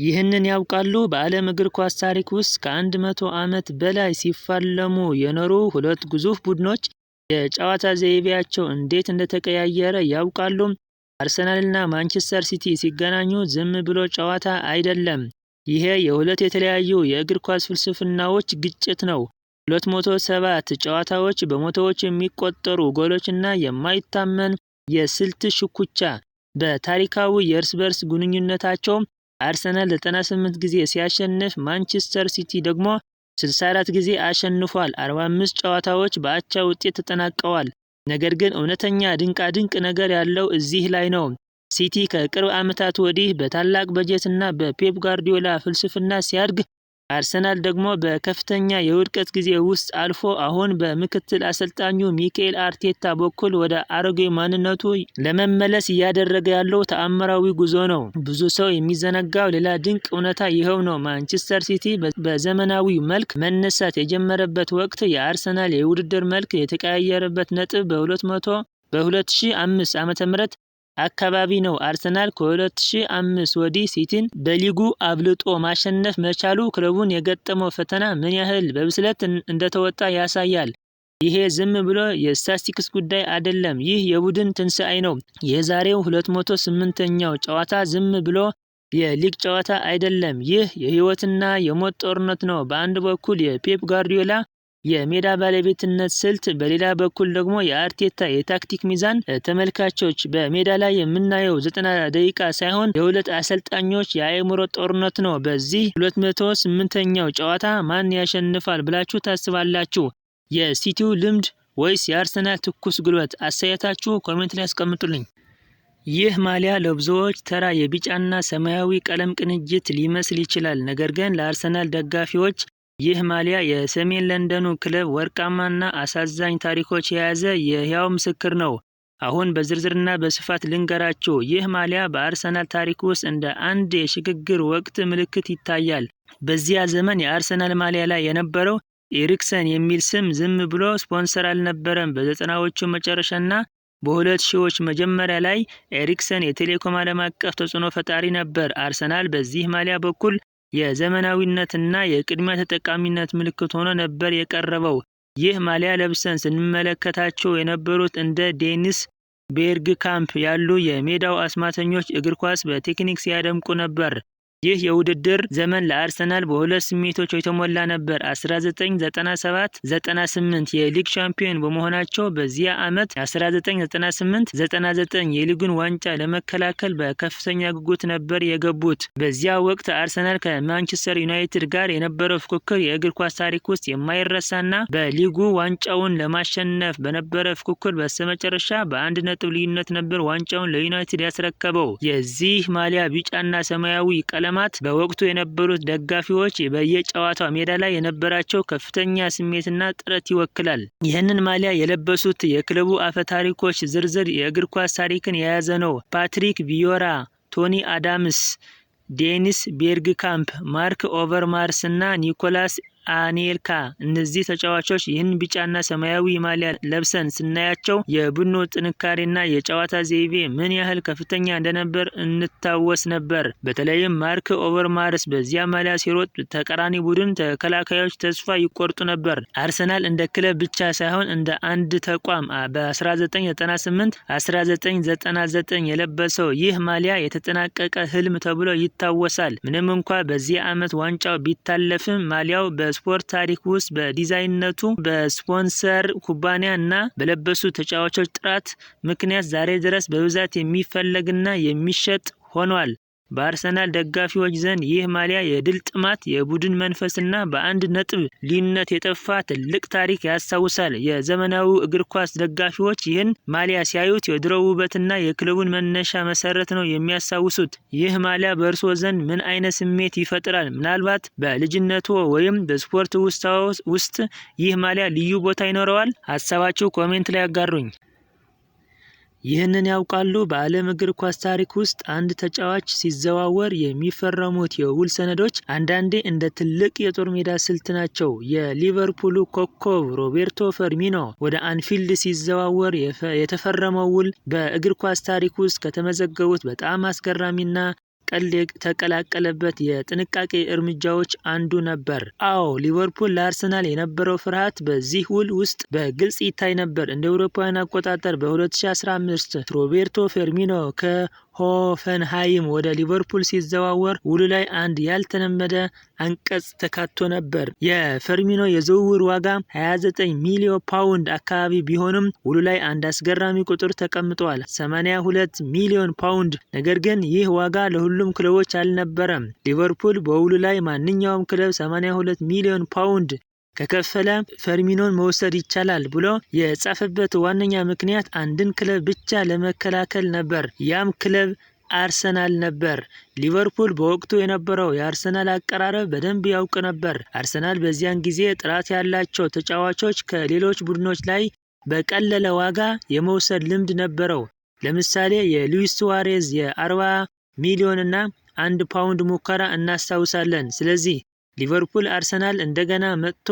ይህንን ያውቃሉ? በዓለም እግር ኳስ ታሪክ ውስጥ ከ100 ዓመት በላይ ሲፋለሙ የኖሩ ሁለት ግዙፍ ቡድኖች የጨዋታ ዘይቤያቸው እንዴት እንደተቀያየረ ያውቃሉ? አርሰናልና ማንቸስተር ሲቲ ሲገናኙ ዝም ብሎ ጨዋታ አይደለም። ይሄ የሁለት የተለያዩ የእግር ኳስ ፍልስፍናዎች ግጭት ነው። 207 ጨዋታዎች፣ በመቶዎች የሚቆጠሩ ጎሎችና የማይታመን የስልት ሽኩቻ። በታሪካዊ የእርስ በርስ ግንኙነታቸው አርሰናል 98 ጊዜ ሲያሸንፍ፣ ማንቸስተር ሲቲ ደግሞ 64 ጊዜ አሸንፏል። 45 ጨዋታዎች በአቻ ውጤት ተጠናቀዋል። ነገር ግን እውነተኛ ድንቃድንቅ ነገር ያለው እዚህ ላይ ነው። ሲቲ ከቅርብ ዓመታት ወዲህ በታላቅ በጀት እና በፔፕ ጓርዲዮላ ፍልስፍና ሲያድግ፣ አርሰናል ደግሞ በከፍተኛ የውድቀት ጊዜ ውስጥ አልፎ አሁን በምክትል አሰልጣኙ ሚኬል አርቴታ በኩል ወደ አሮጌ ማንነቱ ለመመለስ እያደረገ ያለው ተአምራዊ ጉዞ ነው። ብዙ ሰው የሚዘነጋው ሌላ ድንቅ እውነታ ይኸው ነው። ማንቸስተር ሲቲ በዘመናዊ መልክ መነሳት የጀመረበት ወቅት፣ የአርሰናል የውድድር መልክ የተቀያየረበት ነጥብ በ2005 ዓ.ም አካባቢ ነው። አርሰናል ከ2005 ወዲህ ሲቲን በሊጉ አብልጦ ማሸነፍ መቻሉ ክለቡን የገጠመው ፈተና ምን ያህል በብስለት እንደተወጣ ያሳያል። ይሄ ዝም ብሎ የስታቲስቲክስ ጉዳይ አይደለም። ይህ የቡድን ትንሣኤ ነው። የዛሬው 208ኛው ጨዋታ ዝም ብሎ የሊግ ጨዋታ አይደለም። ይህ የህይወትና የሞት ጦርነት ነው። በአንድ በኩል የፔፕ ጓርዲዮላ የሜዳ ባለቤትነት ስልት፣ በሌላ በኩል ደግሞ የአርቴታ የታክቲክ ሚዛን። ተመልካቾች፣ በሜዳ ላይ የምናየው 90 ደቂቃ ሳይሆን የሁለት አሰልጣኞች የአእምሮ ጦርነት ነው። በዚህ 208ኛው ጨዋታ ማን ያሸንፋል ብላችሁ ታስባላችሁ? የሲቲው ልምድ ወይስ የአርሰናል ትኩስ ጉልበት? አስተያየታችሁ comment ላይ ያስቀምጡልኝ። ይህ ማሊያ ለብዙዎች ተራ የቢጫና ሰማያዊ ቀለም ቅንጅት ሊመስል ይችላል። ነገር ግን ለአርሰናል ደጋፊዎች ይህ ማሊያ የሰሜን ለንደኑ ክለብ ወርቃማና አሳዛኝ ታሪኮች የያዘ የሕያው ምስክር ነው። አሁን በዝርዝርና በስፋት ልንገራችሁ። ይህ ማሊያ በአርሰናል ታሪክ ውስጥ እንደ አንድ የሽግግር ወቅት ምልክት ይታያል። በዚያ ዘመን የአርሰናል ማሊያ ላይ የነበረው ኤሪክሰን የሚል ስም ዝም ብሎ ስፖንሰር አልነበረም። በ90ዎቹ መጨረሻና በ2000ዎች መጀመሪያ ላይ ኤሪክሰን የቴሌኮም ዓለም አቀፍ ተጽዕኖ ፈጣሪ ነበር። አርሰናል በዚህ ማሊያ በኩል የዘመናዊነትና የቅድሚያ ተጠቃሚነት ምልክት ሆኖ ነበር የቀረበው። ይህ ማሊያ ለብሰን ስንመለከታቸው የነበሩት እንደ ዴኒስ ቤርግካምፕ ያሉ የሜዳው አስማተኞች እግር ኳስ በቴክኒክ ሲያደምቁ ነበር። ይህ የውድድር ዘመን ለአርሰናል በሁለት ስሜቶች የተሞላ ነበር። 1997 98 የሊግ ሻምፒዮን በመሆናቸው፣ በዚያ ዓመት 1998 99 የሊጉን ዋንጫ ለመከላከል በከፍተኛ ጉጉት ነበር የገቡት። በዚያ ወቅት አርሰናል ከማንቸስተር ዩናይትድ ጋር የነበረው ፉክክር የእግር ኳስ ታሪክ ውስጥ የማይረሳና በሊጉ ዋንጫውን ለማሸነፍ በነበረ ፉክክር በስተመጨረሻ በ1 ነጥብ ልዩነት ነበር ዋንጫውን ለዩናይትድ ያስረከበው። የዚህ ማሊያ ቢጫና ሰማያዊ ቀለማት በወቅቱ የነበሩት ደጋፊዎች በየጨዋታው ሜዳ ላይ የነበራቸው ከፍተኛ ስሜትና ጥረት ይወክላል። ይህንን ማሊያ የለበሱት የክለቡ አፈታሪኮች ዝርዝር የእግር ኳስ ታሪክን የያዘ ነው። ፓትሪክ ቪዬራ፣ ቶኒ አዳምስ፣ ዴኒስ ቤርግካምፕ፣ ማርክ ኦቨርማርስ እና ኒኮላስ አኔልካ። እነዚህ ተጫዋቾች ይህን ቢጫና ሰማያዊ ማሊያ ለብሰን ስናያቸው የቡድኑ ጥንካሬና የጨዋታ ዘይቤ ምን ያህል ከፍተኛ እንደነበር እንታወስ ነበር። በተለይም ማርክ ኦቨርማርስ በዚያ ማሊያ ሲሮጥ ተቃራኒ ቡድን ተከላካዮች ተስፋ ይቆርጡ ነበር። አርሰናል እንደ ክለብ ብቻ ሳይሆን እንደ አንድ ተቋም በ1998 1999 የለበሰው ይህ ማሊያ የተጠናቀቀ ህልም ተብሎ ይታወሳል። ምንም እንኳ በዚህ ዓመት ዋንጫው ቢታለፍም፣ ማሊያው በስፖርት ታሪክ ውስጥ በዲዛይንነቱ፣ በስፖንሰር ኩባንያ እና በለበሱ ተጫዋቾች ጥራት ምክንያት ዛሬ ድረስ በብዛት የሚፈለግና የሚሸጥ ሆኗል። በአርሰናል ደጋፊዎች ዘንድ ይህ ማሊያ የድል ጥማት፣ የቡድን መንፈስና በአንድ ነጥብ ልዩነት የጠፋ ትልቅ ታሪክ ያስታውሳል። የዘመናዊው እግር ኳስ ደጋፊዎች ይህን ማሊያ ሲያዩት የድሮው ውበትና የክለቡን መነሻ መሰረት ነው የሚያስታውሱት። ይህ ማሊያ በእርስዎ ዘንድ ምን አይነት ስሜት ይፈጥራል? ምናልባት በልጅነትዎ ወይም በስፖርት ውስጥ ይህ ማሊያ ልዩ ቦታ ይኖረዋል? ሀሳባችሁ comment ላይ ያጋሩኝ። ይህንን ያውቃሉ? በዓለም እግር ኳስ ታሪክ ውስጥ አንድ ተጫዋች ሲዘዋወር የሚፈረሙት የውል ሰነዶች አንዳንዴ እንደ ትልቅ የጦር ሜዳ ስልት ናቸው። የሊቨርፑሉ ኮከብ ሮቤርቶ ፈርሚኖ ወደ አንፊልድ ሲዘዋወር የተፈረመው ውል በእግር ኳስ ታሪክ ውስጥ ከተመዘገቡት በጣም አስገራሚና ቀልድ የተቀላቀለበት የጥንቃቄ እርምጃዎች አንዱ ነበር። አዎ፣ ሊቨርፑል ለአርሰናል የነበረው ፍርሃት በዚህ ውል ውስጥ በግልጽ ይታይ ነበር። እንደ አውሮፓውያን አቆጣጠር በ2015 ሮቤርቶ ፌርሚኖ ከሆፈንሃይም ወደ ሊቨርፑል ሲዘዋወር ውሉ ላይ አንድ ያልተለመደ አንቀጽ ተካቶ ነበር። የፈርሚኖ የዝውውር ዋጋ 29 ሚሊዮን ፓውንድ አካባቢ ቢሆንም ውሉ ላይ አንድ አስገራሚ ቁጥር ተቀምጧል፣ 82 ሚሊዮን ፓውንድ። ነገር ግን ይህ ዋጋ ለሁሉም ክለቦች አልነበረም። ሊቨርፑል በውሉ ላይ ማንኛውም ክለብ 82 ሚሊዮን ፓውንድ ከከፈለ ፈርሚኖን መውሰድ ይቻላል ብሎ የጻፈበት ዋነኛ ምክንያት አንድን ክለብ ብቻ ለመከላከል ነበር። ያም ክለብ አርሰናል ነበር። ሊቨርፑል በወቅቱ የነበረው የአርሰናል አቀራረብ በደንብ ያውቅ ነበር። አርሰናል በዚያን ጊዜ ጥራት ያላቸው ተጫዋቾች ከሌሎች ቡድኖች ላይ በቀለለ ዋጋ የመውሰድ ልምድ ነበረው። ለምሳሌ የሉዊስ ሱዋሬዝ የ40 ሚሊዮን እና 1 ፓውንድ ሙከራ እናስታውሳለን። ስለዚህ ሊቨርፑል አርሰናል እንደገና መጥቶ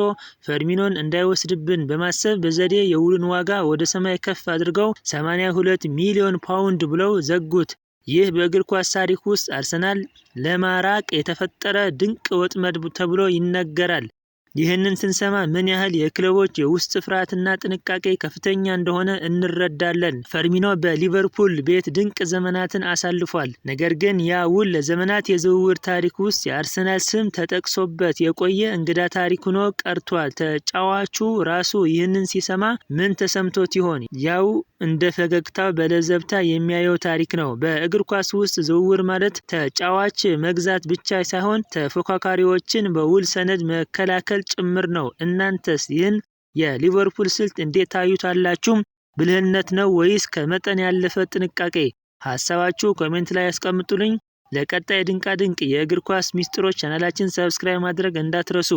ፈርሚኖን እንዳይወስድብን በማሰብ በዘዴ የውሉን ዋጋ ወደ ሰማይ ከፍ አድርገው 82 ሚሊዮን ፓውንድ ብለው ዘጉት። ይህ በእግር ኳስ ታሪክ ውስጥ አርሰናል ለማራቅ የተፈጠረ ድንቅ ወጥመድ ተብሎ ይነገራል። ይህንን ስንሰማ ምን ያህል የክለቦች የውስጥ ፍርሃትና ጥንቃቄ ከፍተኛ እንደሆነ እንረዳለን። ፈርሚኖ በሊቨርፑል ቤት ድንቅ ዘመናትን አሳልፏል። ነገር ግን ያ ውል ለዘመናት የዝውውር ታሪክ ውስጥ የአርሰናል ስም ተጠቅሶበት የቆየ እንግዳ ታሪክ ሆኖ ቀርቷል። ተጫዋቹ ራሱ ይህንን ሲሰማ ምን ተሰምቶት ይሆን? ያው እንደ ፈገግታው በለዘብታ የሚያየው ታሪክ ነው። በእግር ኳስ ውስጥ ዝውውር ማለት ተጫዋች መግዛት ብቻ ሳይሆን ተፎካካሪዎችን በውል ሰነድ መከላከል ጭምር ነው። እናንተስ ይህን የሊቨርፑል ስልት እንዴት ታዩታላችሁ? ብልህነት ነው ወይስ ከመጠን ያለፈ ጥንቃቄ? ሀሳባችሁ comment ላይ ያስቀምጡልኝ። ለቀጣይ ድንቃ ድንቅ የእግር ኳስ ሚስጥሮች ቻናላችን subscribe ማድረግ እንዳትረሱ።